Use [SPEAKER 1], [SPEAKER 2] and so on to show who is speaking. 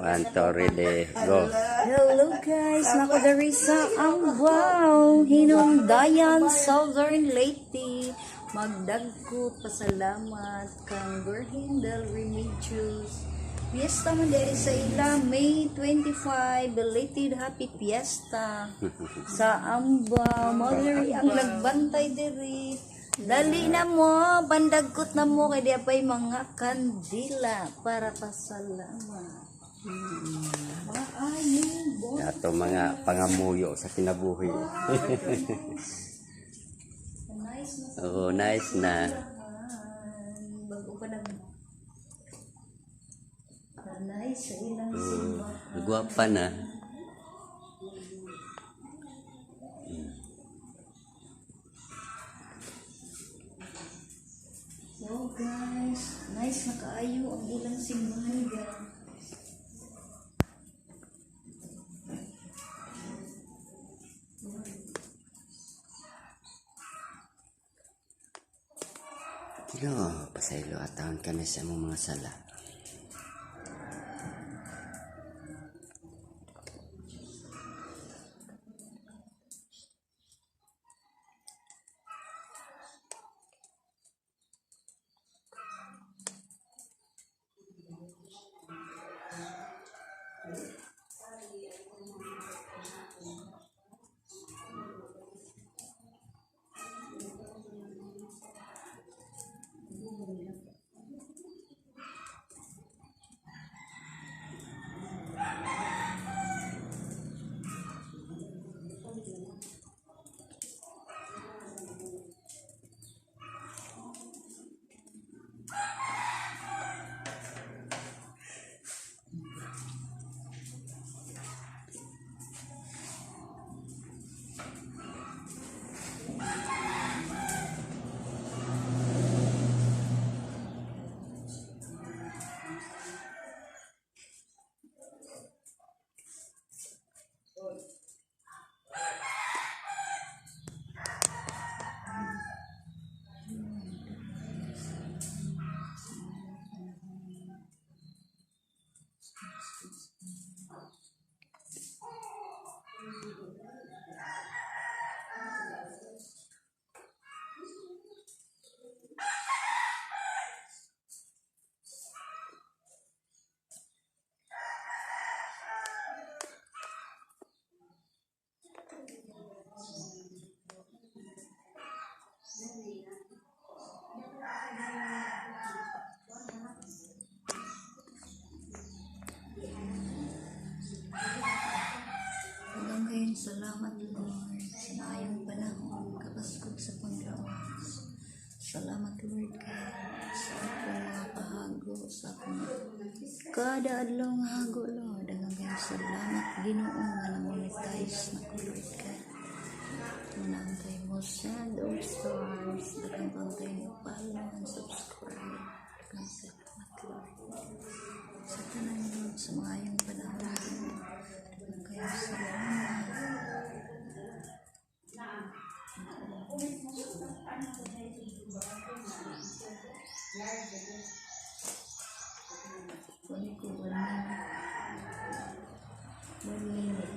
[SPEAKER 1] One, two, ready, go.
[SPEAKER 2] Hello guys, nako diri sa Ambaw, Hinundayan, Southern Leyte. Magdagko pasalamat kang Birhen del Remedios. Fiesta man diri sa ila, May 25, belated happy fiesta sa Ambaw. Mao diri ang nagbantay diri. Dali na mo, pandagkot na mo kay di pa'y mga kandila para pasalamat. Maayong bo.
[SPEAKER 1] Ato mga pangamuyo sa kinabuhi.
[SPEAKER 2] Nice na.
[SPEAKER 1] Oh, nice na.
[SPEAKER 2] Bago pa nag nice sa ilang simbahan.
[SPEAKER 1] Gwapa na.
[SPEAKER 2] Wow guys, nice na kaayo ang ilang simbahan, guys.
[SPEAKER 1] Kilo, pasaylo atahon kami sa among mga sala.
[SPEAKER 2] Hanggang ngayon, salamat Lord sa naayong panahon, kabaskog sa panglawas. Salamat Lord kay sa akong mga pahago, sa akong kada adlaw nga hago, Lord. Hanggang ngayon, salamat Ginoo nga na-monetize na ko, Lord, kay Muna mo send or stars. Daghang pang tayo mo follow and subscribe. Daghang salamat, Lord. Sa tanan, Lord, sa maayong panahon. Daghang kayo salamat. Kunin ko 1 minute. 1 minute.